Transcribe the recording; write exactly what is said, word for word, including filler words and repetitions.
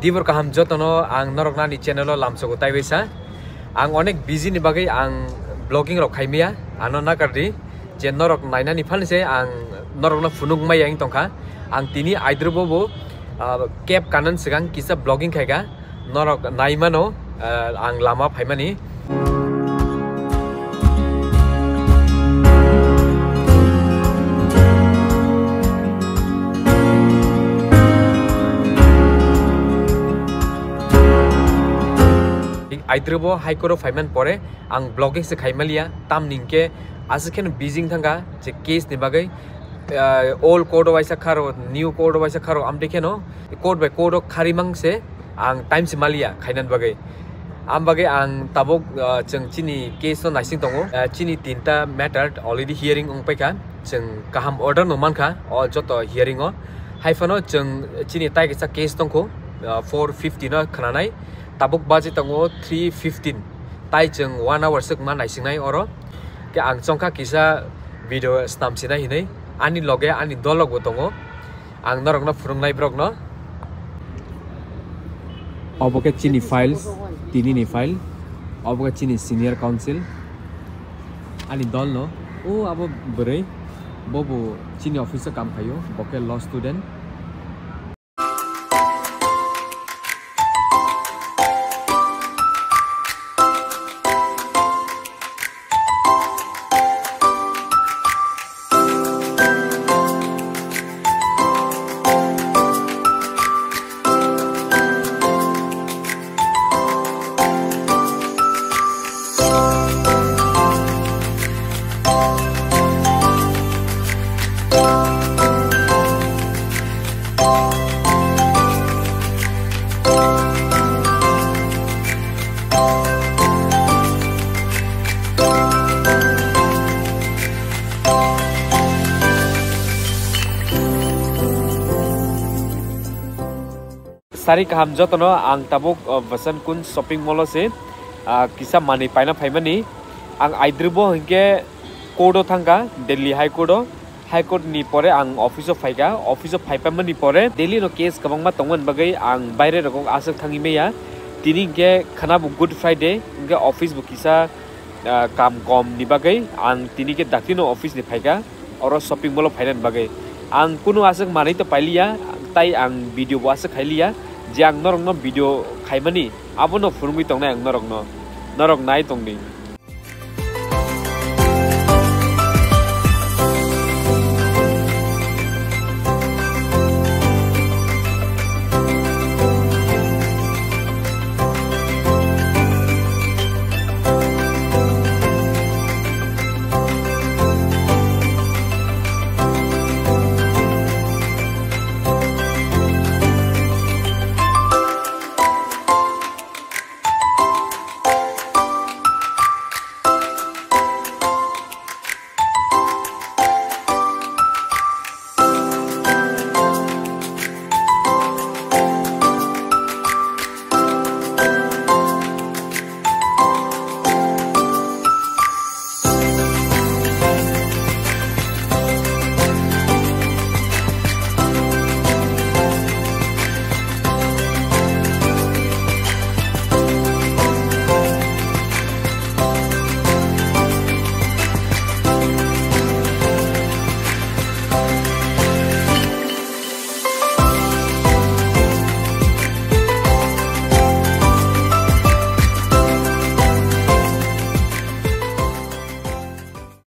Tibor kaham jotono ang norok nani channel o lamsogo taibaisa. Ang onek busy ni bagwi ang vlogging rok khaimaya, ano nakardi je norok nainani phan se ang norokno phunuk maya wng tongkha. Ang tini aidrobo bo, ah, cab kanan swkang kisa vlogging khaika, norok naimano, ah, ang lama phaimani. Aidrobo High Court o phaiman pore ang vlogging se khaimaliya, tamni hwnkhe aswk kheno busy thangkha je case ni bagwi, ah, old court o waisa kharo, new court o waisa kharo, amtwi kheno court by court o kharimang se ang time se maliya khainan bagwi. Am bagwi ang tabuk, ah, chwng chini case no naising tongo. Ah, chini tinta matter already hearing wng paikha. Chwng kaham order no mankha o joto hearing o. Haiphano chwng chini tai kaisa case tongkho, ah, four fifty no khwnanai. Tabuk baji tongo three fifteen. Tai chwng one hour swk ma naisingnai oro. Khe ang chongkha kisa video snam sinai hinwi. Ani loge ani dolok bo tongo. Ang norokno phwrwngnai borokno. Obo khe chini files, tini ni file. Obo khe chini senior counsel. Ani dolno. O abo bwrwi. Bo bo chini office o kam khaio. Bo khe law student. Sari kaham jotono ang tabuk, uh, Vasant Kunj shopping mall o se, uh, kisa manwi paina phaimani. Ang aidrobo hinkhe court o thangkha, Delhi High Court o. High Court ni pore ang office o phaikha, office o phaipaimani pore daily no case kwbangma tongmani bagwi ang baire rogo aswk thangwi maya. Tini hinkhe khwna bo Good Friday, hinkhe office bo kisa, ah, kam kom ni bagwi ang tini khe daktino office ni phaikha, oro shopping mall o phainani bagwi. Ang kunu aswk manwi to pailiya, tai ang video bo aswk khailiya, je ang norokno video khaimani, abono phwrwngwi tongnai ang norokno, norok nai tongdi.